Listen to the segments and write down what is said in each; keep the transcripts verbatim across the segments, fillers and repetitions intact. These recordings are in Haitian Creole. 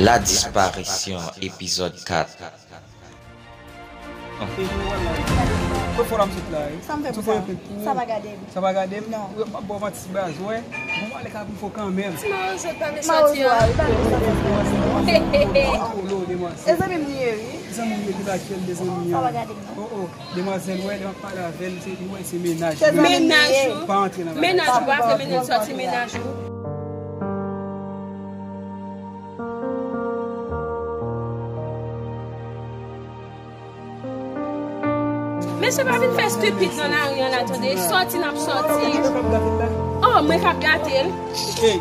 La disparition, épisode quatre. Kot fò la m sot la, wi? Sa m fè pou sa? Sa pa gade m. Sa pa gade m? Non. M ap ba w manti baz, wè. Bon, ale ka pou fò kanmenm. Ti mawozo pa vle soti an. Mawozo a, wi, pa vle soti an. E zanmi m li ye, wi. Zanmi m ye, ki ba kèl de zanmi an. Sa pa gade m, non. Oh, oh. Demwazèl, wè, lè m ap pale avè l, se, li wè se mennaj. Se zanmi m li ye. Mennaj ou. Pa antre nan bagay. Mennaj ou, pa fè mennaj soti mennaj ou. Mesye pa vin fè stupid nan lari an la, tande. Sòti n ap sòti. Oh, mwen k ap gate l. Ey,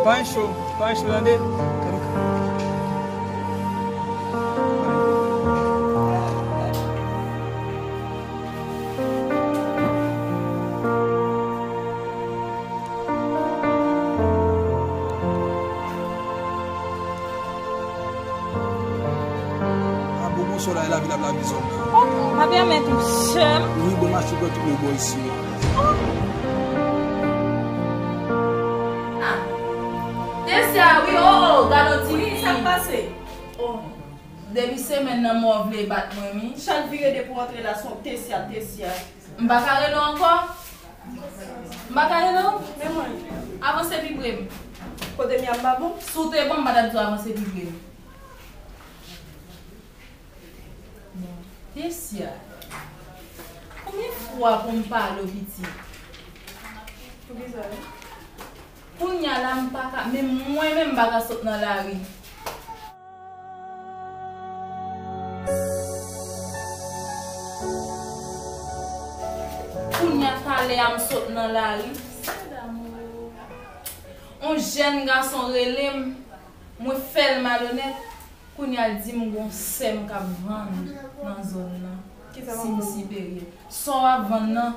pa cho, pa cho, tande. A bobo solèy la vin ap lavi zòn nan. Oh, pa pèmèt ou sè m. Wi, bon, mache pran tout le bò isi yo. Oh. Ah. Tesya, wi, oh, oh, gade yon ti fi. Wi, sa k pase? Oh. Depi semèn nan, mò vle bat mwen, wi. Chak vire depi w antre la, se yon Tesya, Tesya. M pa ka rele w ankò? M pa ka rele w? Men mwen. Avanse pi pre m. Kote m ye a m pa bon? Si w te bon, m pa t ap di w avanse pi pre m. Bon, Tesya. Konbyen fwa pou m pale w, pitit? Poukisa? Kounye a la, m pa ka, menm mwen menm, m pa ka sot nan lari. Kounye a, talè a m sot nan lari. On jèn gason rele m, mwen fè l malonèt. Kounye a, l di m gon sè m k ap vann nan zòn nan. Kisa w ap vann? Sim Siperye. Sa w ap vann nan?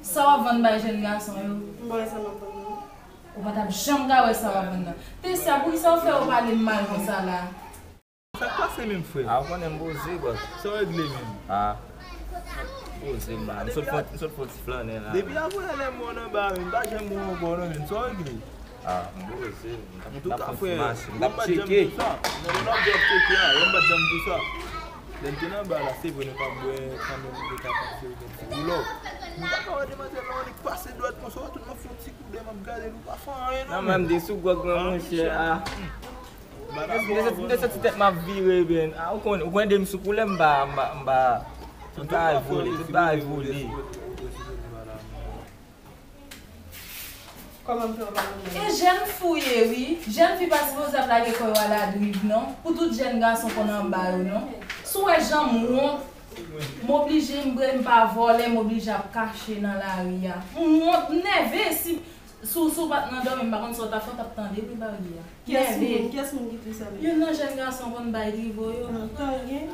Sa w ap vann bay jèn gason yo? M pa wè sa m ap vann nan. Ou pa t ap janm ka wè sa w ap vann nan. Tesya, poukisa w fè yo pale m mal konsa la? Sa k pase menm, frè? A, ou konnen m poze, bòs. Sa w regle menm? A, poze m la. M sot fè, m sot fè yon ti flannen la. Depi avanyè lè m wè w nan ba a, m pa janm wè w ankò non, menm. Sa w regle? A, m poze. M t ap, m t ap fè yon ti mache. M t ap tcheke. Lè m t ap tcheke a, lè m pa t janm di w sa. Lè m te nan ba la, se vre nou pa bwè kanmenm, nou te ka pase yon ti boulò. M pa ka wè demwazèl la, li pase dwèt konsa, tout m ap fè yon ti koudè, m ap gade l, ou pa fè anyen non. Non, men m te sou gwòg mwen, monchè, a. M te santi, m te santi tèt m ap vire, ben. A, ou konn, ou konn de m sou koulè, m pa, m pa, m pa, tout bagay vole, tout bagay vole. Kòman m fè w pa konprann? E jèn fi w ye, wi. Jèn fi pa sipoze ap lage kò yo a ladriv, non. Pou tout jèn gason konn anba yo, non. Si w wè jan m wont, m oblije, m bre, m pa vòlè, m oblije ap kache nan lari a. M wont, m nève, si, si w, si w pa t nan dòmi, m pa konn sa w t ap fè, w t ap tande bri barye a. Kiyès moun, kiyès moun ki di sa menm? Youn nan jèn gason konn bay drivo yo. Tan gen.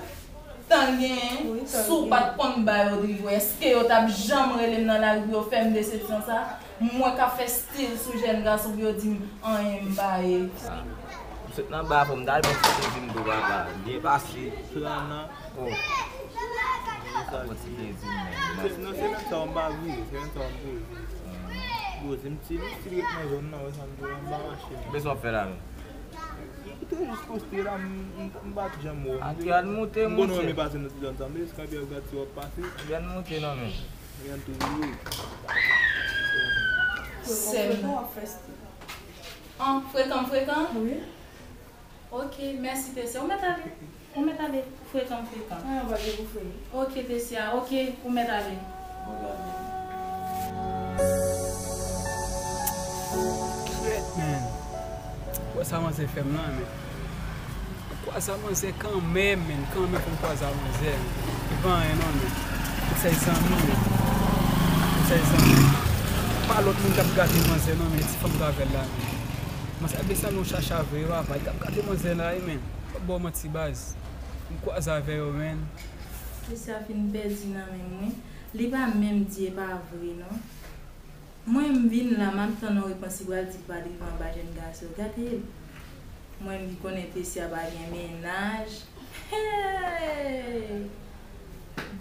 Tan gen. Wi, tan gen. Si w pa t konn ba yo drivo, èske yo t ap janm rele m nan lari pou yo fè m desepsyon sa? Mwen k ap fè stil sou jèn gason pou yo di m anyen m pa ye. M sot nan ba pou m t al pran ti plezi m tou papa. Byen pase. Plana. Oh. Pran ti plezi m menm. Se, non, se menm sa w m pa vire, se menm sa w m poze. Poze m ti, m ti ret nan zòn nan, wè sa m di w la, m pa mache menm. Kisa w ap fè la menm? M te jis poste la, m, m, m pa t janm wè w. Ak yal moute, monchè. M konn wè m pase nan ti zòn sa, m te jis kanpe ap gad si w ap pase. Yal moute non menm. Yal toujou. Sèm. An, frekan, frekan? Wi. Ok, mèsi, Tesya. Ou mèt ale. Ou mèt ale. Frekan, frekan. An, pa gen pou frè. Ok, Tesya. Ok, ou mèt ale. Shit, man. Wè sa manzè fè m lan, men. Kwaze a manzè kanmenm, men, kanmenm fò m kwaze a manzè, men. Li pa anyen non, men. Konsèy zanmi, men. Konsèy zanmi. Pa lòt moun k ap gate manzè non, men, ti fanm k avè l la, men. Manzè ap desann yon chacha vre, papa. Li t ap gate manzè la, wi, men. M p ap ba w manti, baz. M kwaze avè yo, men. Kisa fin pèdi nan men mwen? Li pa menm di e pa vre, non. Mwen, m vin la, m ap tann yon repons li pral di l pa drive anba jèn gason. Gade l. Mwen, m konnen Tesya pa gen mennaj. Hey!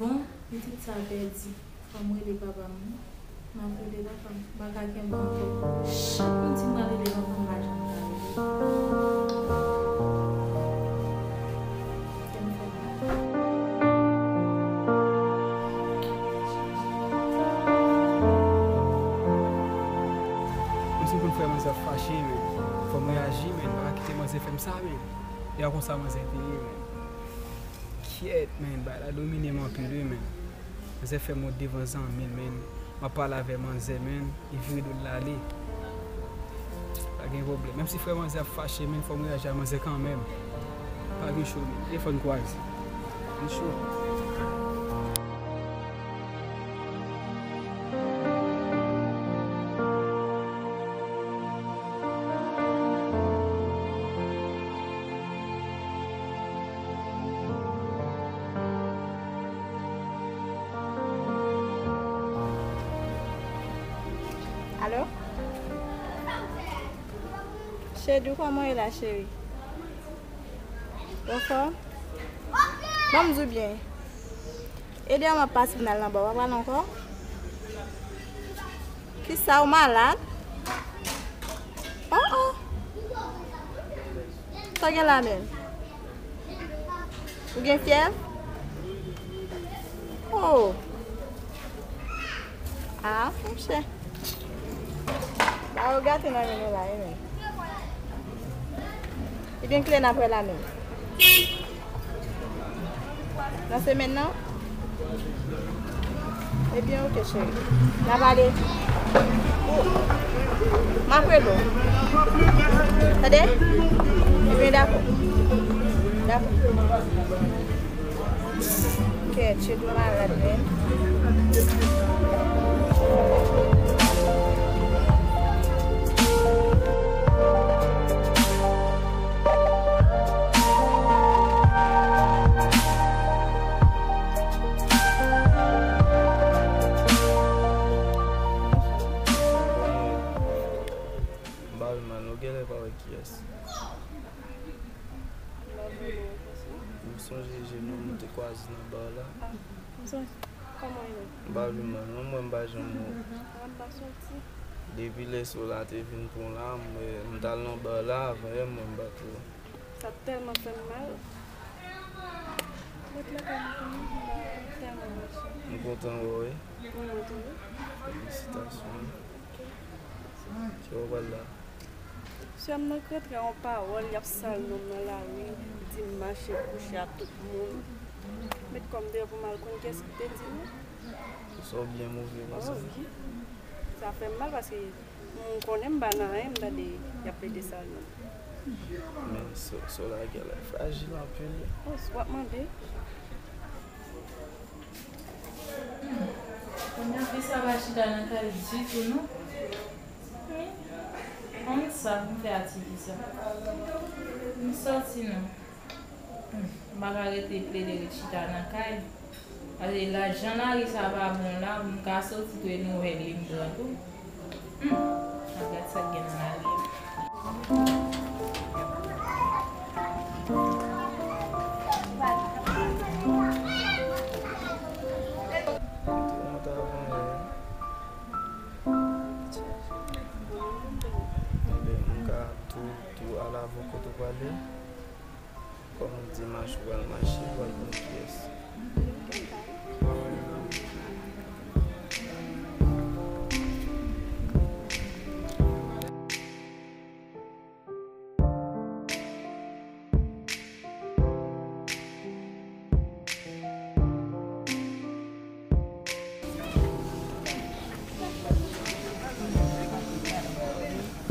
Bon, pitit sa pèdi. Fò m rele papa m, wi. M ap rele papa m. M pa ka kenbe ankò. Chak m di m pral rele papa m, m pa janm ka rele. Sa, men. E a konsa manzè te ye, men. Kyèt, men, bagay la domine m anpil, wi, men. Manzè fè m mont devan zanmi l, men. M ap pale avè manzè, men. Li vire do l l ale. Pa gen pwoblèm. Menm si frè manzè ap fache, men, fò m reyaji a manzè kanmenm. Pa gen cho, men. E fò n kwaze. N cho. Alo? Chedou, kòman w ye la, cheri? Ou anfòm? Ban m di w byen. E dèyè m ap pase pou n al nan ba, w ap pral ankò? Kisa, ou malad? Oh, oh. Sa w gen la menm? Ou gen fyèv? Oh. Ah, monchè. Ba yo gate nan men nou la, wi, men. Ebyen, kilè n ap wè la menm? Nan semèn nan? Ebyen, oke, cheri. N ap ale. M ap rele w. Tande? Ebyen, dakò. Dakò. Kèt, Chedou malad, men. M pa vle mal, nou genlè pa wè kiyès. Ou sonje je nou, nou te kwaze nan ba la? Ah, m sonje. Kòman w ye? M pa vle mal, non, mwen m pa janm wè w. Ah, m pa soti. Depi lè sou la te vin pran w la, mwen, m t al nan ba la, avan yè, mwen m pa t wè w. Sa tèlman fè m mal. Ret lakay mwen kounye a, m pa tèlman mache. M kontan wè w, wi. Pou mwen tou, wi. Felisitasyon. Ok. Kè w pral la? Sè m nan k rantre a yon pawòl, y ap sal non m nan lari, di m mache kouche ak tout moun. Met kò m deyò pou m al konn kiyès ki te di nou. Sa w byen move konsa. Oh, wi. Sa fè m mal paske m konnen m pa nan anyen, m tande y ap plede sal non m. Men so, so lagè la frajil anpil. Oh, w ap mande. Kounye a, Visa pa chita nan kay ditou, non. Konn sa pou m fè a ti Visa. M sòti, non. Hmm, m pa ka rete plede ret chita nan kay. Paske la, jan lari sa pa bon la, m ka soti tou e nouvèl li m pran tou. Hmm, n ap gad sa k gen nan lari a. Mwen te wont avan yè. Ebyen, m ka tou, tou al avè w kote w prale. Kòm ou di mache, ou pral mache, ou pral konn kiyès.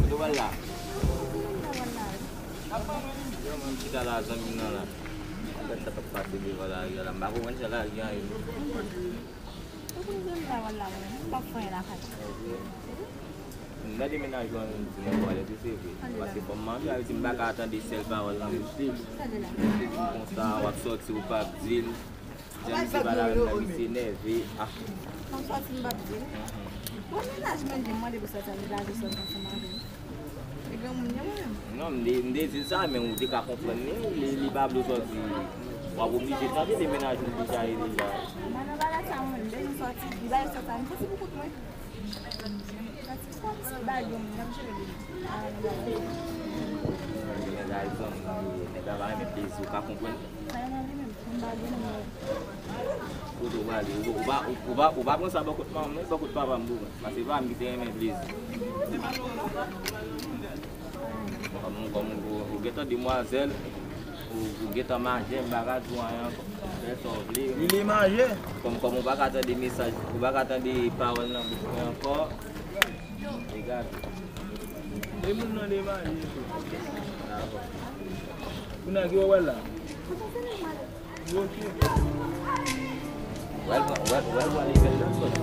Kote w al la? Mwen menm chita la, zanmi m nan la. Gad sa k ap pase devan lari a la. M pa konprann jan lari a ye. Ou konn zanmi m nan la, mwen menm. M p ap fè anyen lakay. M gade mennaj ou an, di mwen pale tou, se vre. Paske fò m mande, sa vle di m pa ka tande sèl pawòl nan bouch li. Li di m konsa, w ap sòti, ou p ap di l. Jan misye pale avè m nan, misye nève. Ah. Konsa ti m p ap di l. Bon, mennaj mwen di m mande pou sa, sa li lage sòt ansanm avè m. E granmoun li mwen menm. Non, m de-, m dezi sa, men ou te ka konprann li, li, li pa vle w sòti. W ap oblije tande de mennaj ou deja ye deja. Mwen nan bagay sa, mwen, m bezwen sòti, li lage sòt sa, m sòti pou kont mwen. Nèg la zanmi, nèg la pa renmen plezi, ou ka konprann. Kote w prale, ou, ou pa, ou, ou pa, ou pa pran sa bò kot manman m, non, bò kot papa m pou mwen. Paske papa m ki te renmen plezi. Kòm, kòm ou, ou gentan demwazèl, ou, ou gentan maje, m pa ka di w anyen ankò. Fè sa w vle. Li, li maje. Kòm, kòm ou pa ka tande mesaj, ou pa ka tande pawòl nan bouch mwen ankò, degage. E moun nan li maje tou. Dakò. Kounye a ki w wè la? Wèl, wèl, wèl, wèl, li fè l nan sòt.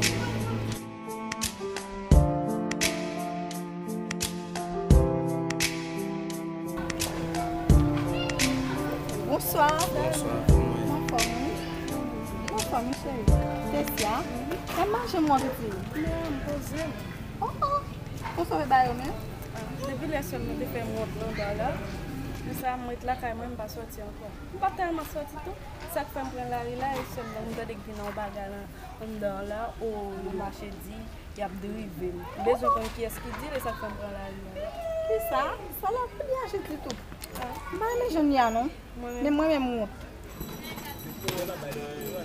Bonswa. Bonswa, kòman w ye? Mwen anfòm, wi. Mwen anfòm, wi, cheri. Tesia, kòman jan w piti? Mwen poze. Oh, oh. Ou sove ba yo menm? Ah, depi lè sè m nan te fè m wont nan ba la, pou sa m ret lakay mwen, m pa sòti ankò. M pa tèlman sòti tou. Sa k fè m pran lari la, e sè m nan, m tande k vin nan yon bagay la, anndan an la, o, yon mache di, y ap drive m. M bezwen konn kiyès ki di l, e sa k fè m pran lari a. Kisa? Sa la, pou di aje di tou. Ah. M pa renmen jan l ye a, non. Men mwen menm m wont.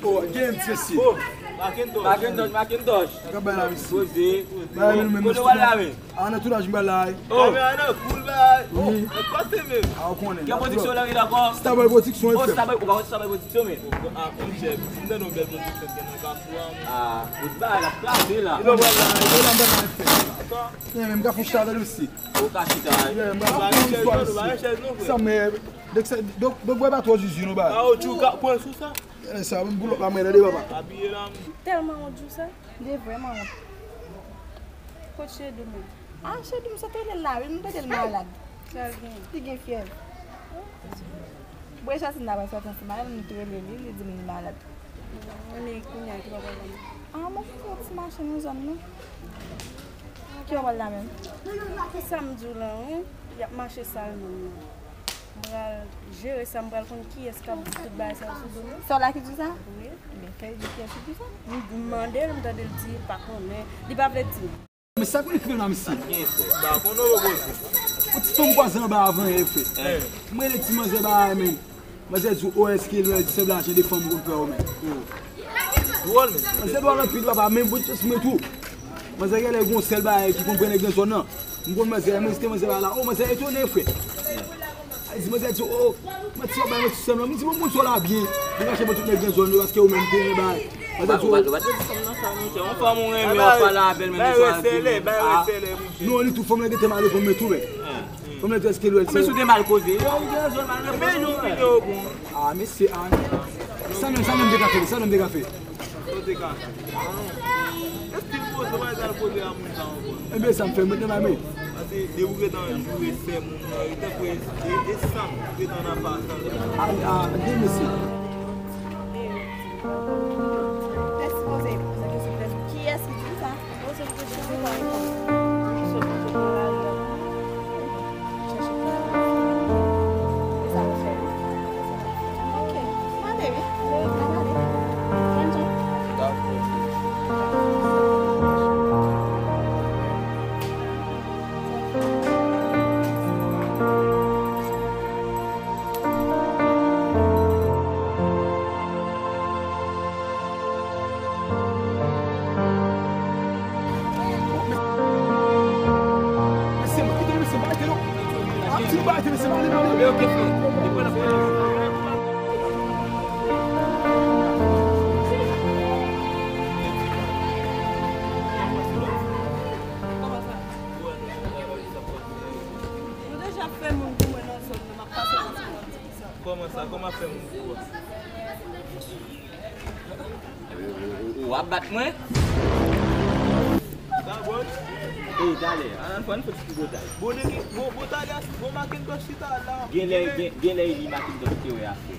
Oh, gen M C C. Oh, Macintosh. Macintosh, Macintosh. Gaba la, mesi. Poze. Ba, men nou menm. Kote w al la, men? A, nan tounaj m pral la, wi. Oh. Kamera nan koul, bay. Wi. Oh, pase menm. A, ou konnen. Gen pwodiksyon nan ri la ankò? Starboy Production, oh, Starboy, ou pa wè Starboy Production, men? A, monchè, si m tande yon bèl pwodiksyon ki nan Kafou a, men. A, bout bagay, l ap kraze la. Ou konnen, ou konnen m pral la, men. Ankò? Men, men, m ka fè yon chita avè l osi. Ou ka chita, wi. Yeah, m pral fè yon istwa osi. Sa, men, Donk, se, donk, donk, bwè pa twò zuzu, non, ba. A, ou tjou ka pran sou sa? E, sa, m pou lòt la, mwen, tande, papa. Abiye la, m. Tèlman wont jou sa. Li vrèman wont. Kot Chedou menm? A, Chedou, m sot rele l la, wi, m tande l malad. Sa l gen? Li gen fyèv. Bwè jasin la, pa sòti ansanm avè l, m te rele li, li di m li malad. Mwen, men kounye a, ki pa pral la menm? A, mwen fè yon ti mache nan zòn nan. Ki pa pral la menm? Ki sa m di w la, wi? Y ap mache sal menm nan. M pral jere sa, m pral konn kiyès k ap di tout bagay sa yo sou do m. Sè w la ki di sa? Wi. Ebyen, fè l di kiyès ki di sa. M, m mande l, m tande l di l pa konnen. Li pa vle di m. Men sa konn rive nan misye. M pa konnen w poze. Yon ti fanm kwaze anba avan yè, frè. Eh. M rele ti manzè ba a, men. Manzè di, o, èske lè di sèb la, jan de fanm konn fè yo, men. Dwòl, men. Manzè dwòl anpil, papa, men bon chans mwen tou. Manzè genlè gon sèl bagay ki konn pran nèg nan zòn nan. M konn manzè, mwen se te manzè ba la. O, manzè etone, frè. Li di, manzè di, o, manti w ap bay manti sèm nan. M di, bon, moun sa w la byen. Mwen rache ban tout nèg nan zòn yo, paske yo menm te gen bagay. Manzè di, o. Ou pa, ou pa, ou pa dwe di sa nan sa, monchè. Yon fanm ou renmen, w ap pale avè l, men de swa di. Non, li tou, fanm nan gentan mal reponn mwen tou, men. Fanm nan te èske lwèl. Men si w te mal koze, yo, yo, yo, mal reponn. Men yo, yo, bon. A, mesye, a. Sa menm, sa menm de kafe, sa menm de kafe. Sa w te ka fè? Èske l poze, w pa al poze a moun sa ankò? Enben, sa m fè, m ret nan la men. Paske depi w gentan joure sè moun nan, li tankou e, e, e san, ou gentan nan pa san. A, a, gen mesye. Mèsi, poze, poze kesyon, poze. Kiyès ki di sa? Poze m kesyon, ou pa reponn. Sèlman, se pou lari a. Nou deja fè moun pou mwen nan zòn nan, m ap pase nan zòn nan. Kòman sa? Kòman fè moun pou ou? Ou, ou, ou, ou ap bat mwen? Sa bon? E, talè, ann fè, ann fè ti botaj. Bon, nèg, bon, bon, talè, bon, Macintosh chita la. Genlè, gen, genlè, li Macintosh te wè afè.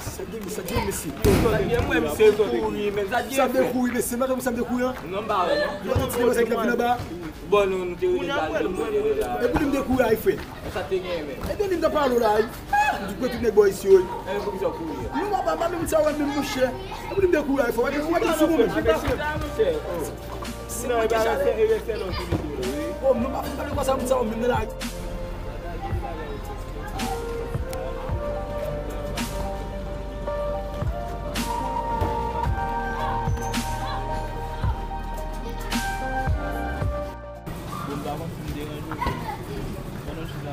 Sa gen, sa gen, mesye. Sa gen, mwen, misye kouri, men sa gen. Sa de kouri, mesye, mwen, sa de kouri, an? Non, m pa wè, non. Yo, ti demoiselle ki t ap vin anba. Bon, nou, nou te rele. E pou li m de kouri ay, frè? Sa te gen, men. E de li m t ap pale la, ay. M di, pran tout nèg bò isi, wi. E pou ki sa w kouri? Non, papa, pa menm sa, wè, menm, monchè. E pou li m de kouri ay, frè? Wè, wè, sou mwen. Se mwen ki chale. Oh, m pa, m pa konsa moun sa yo menm nan la. Bon, m ta konn si m deranje w. Pandan w chita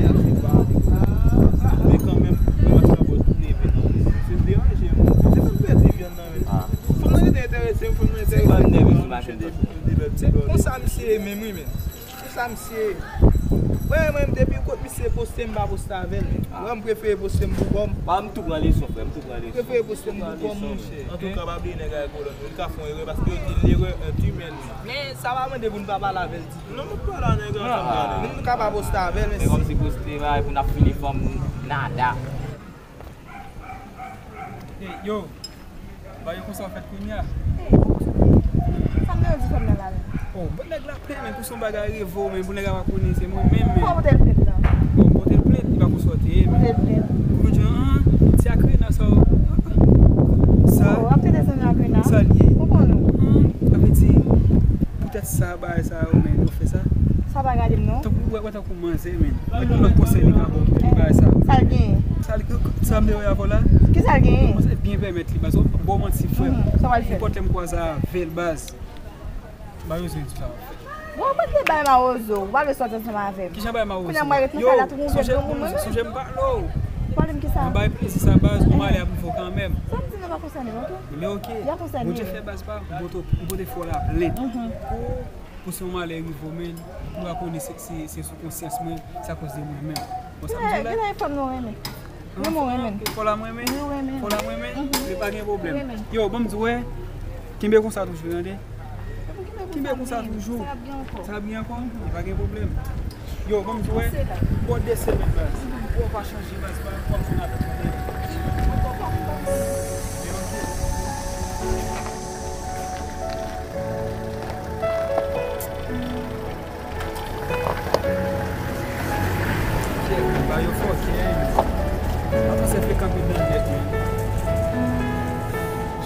bagay la, se pa. Men kanmenm, mwen pa sa bò tounen vin nan. Se deranje m. Se fè m pèdi vyann nan, men. Fò m nan rete enterese, fò m nan enterese. Se pa nève sou machin tonton. Se konsa misye ye menm, wi, men. Pou sa misye. Mwen, mwen, depi kot misye poste, m pa poste avè l, men. Mwen, m prefere poste m pou kò m. Ba, m tou pran leson, frè, m tou pran leson. Prefere poste m pou kò m, monchè. Antouka, pa bliye nèg la gen kolòn, wi, li ka fè yon erè, paske yo di l'erreur est humaine. Men sa pa mande pou n pa pale avè l ditou. Non, m pa pale a nèg la, sa m pale. Moun ka pa poste avè l, men si. Fè kòmsi poste, bay, pou n ap file fanm nada. Ey, yo, bagay konsa w fèt kounye a. Sa m nan di fanm nan la menm? Oh, bon, nèg la plen, men pou son bagay rive w, men pou nèg la pa konnen se mwen menm, men. Fò w pote l plent la. Bon, pote l plent, li pa konn sa w te ye, men. Pote l plent. Pou vin di, ah, ti akrena sa w. Sa. Oh, ap tande zanmi akrena. Sa l ye. Ou konnen. Ah, sa vle di, poutèt sa, bagay sa yo, men, yo fè sa. Sa pa gade m, non. Tankou, wè, wè, tankou manzè, men. Mwen gen lòt konsèy li ka ba w ki pou bagay sa. Sa l genyen? Sa l, sa m te wè avè w la. Ki sa l genyen? Manzè byen pèmèt li, baz, w ap ba w manti, frè m. Mhm, sa w al fè? Nenpòt lè m kwaze avè l, baz. Pa bezwen di sa w ap fè. Bon, mwen te bay mawozo, ou pa vle sòti ansanm avè m. Kijan bay mawozo? Kounye a mwen ret nan kay la tou, mwen ouvè granmoun mwen menm. Sonje m pale w. Pale m kisa? Mwen bay plezi sa baz, yon malè ap rive w kanmenm. Sa m di nan pa konsène m, oke? Men oke. Ya konsène. Bondye fè baz pa, m pote, m pote fè w laplent. Pou, pou si yon malè rive w, men, ou pa konnen se, se, se sou konsyans mwen, se akoz de mwen menm. Bon, sa m di w la. Gen nan fanm nou renmen. Renmen w renmen. Fò la mwen men. Wi, w renmen. Fò la mwen men. Men pa gen pwoblèm. Yo, ban m di w, wè. Kenbe konsa toujou, tande? Kenbe konsa toujou. Sa ap gen ankò. Sa ap gen ankò? Men pa gen pwoblèm. Yo, ban m di w, wè. Bon, de semèn, baz. Ou pa chanje, baz, pa fòm sou la. Shit, ba yo fòkè. Avan se fè kanpe dan nèt, men.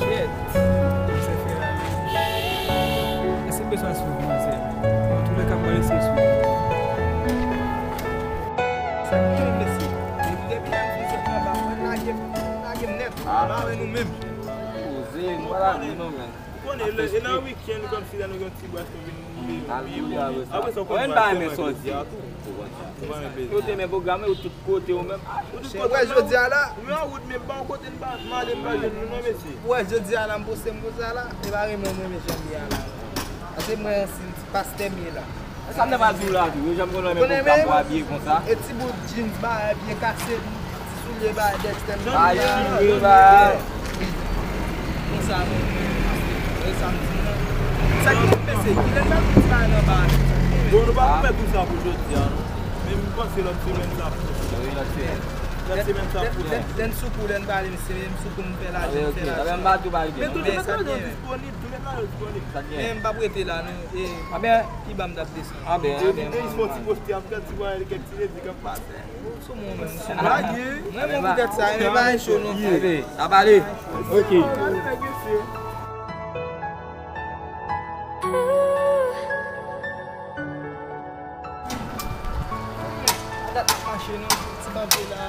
Shit. Se fè la. Èske m bezwen swiv manzè? Antoulèka, mwen eseye swiv. Sa k gen, mesye? Depi, depi lè m fin sot nan ba, mwen lage m, lage m nèt. Ah. M pa wè nou menm. Poze, nou pa la vin non, men. Ou konnen, e nan wikenn, kòmsi lè nou gen yon ti bwès, nou vin bebe. Apre sa, ou konn pa renmen sòti. Ou te men pwograme ou tout kote ou menm. Ou tout kote. Wè, jodi a la. Ou an wout, men pa yon kote n pa, m ale, m pa jwenn nou non, mesye. Wè, jodi a la, m poste m konsa la, e pa renmen mwen, men jan m ye a la. Paske mwen, si m ti pastè m ye la. Sa m te pral di w la tou, yo janm konn wè men pwograme w abiye konsa. E ti bout jeans, bagay byen kase, ti soulye, bagay dèkstè. Ay, chire, bagay. Konsa, mwen, mwen, e sa m di, non. Sa ki fè se, kilè n ap di bagay nan ba a? Bon, nou pa pou fè tou sa pou jodi a, non. Men m panse lòt semèn sa ap pwoche. Wi, lòt semèn. Lòt semèn sa ap pwoche. Lè, lè, lè n sou kou, lè n pale, mesye, lè m sou kou, m fè lajan, m fè lajan. Men toujou met lajan disponib, toujou met lajan disponib. Men m p ap rete la, non. E, Pi ba m t ap desann. Yo di Denis fè yon ti poste, ap gad ti bagay li, kèk ti ledi k ap pase. Sou mwen menm, sou mwen. Lage. Mwen menm poutèt sa, men pa yon cho non. Sa pale. Ok. Adat ap mache non, ti kanpe la.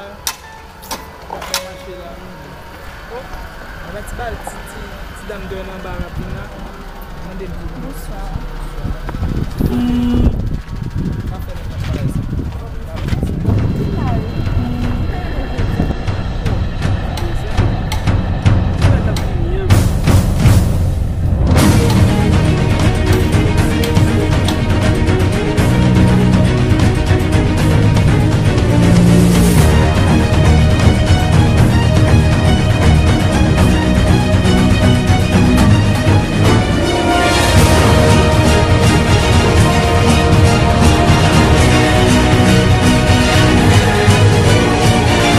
Sa fè mache la. Bon, anvan ti bal, ti, ti, ti dam dèyè nan ba rapid la. Mande l pou. Bonswa.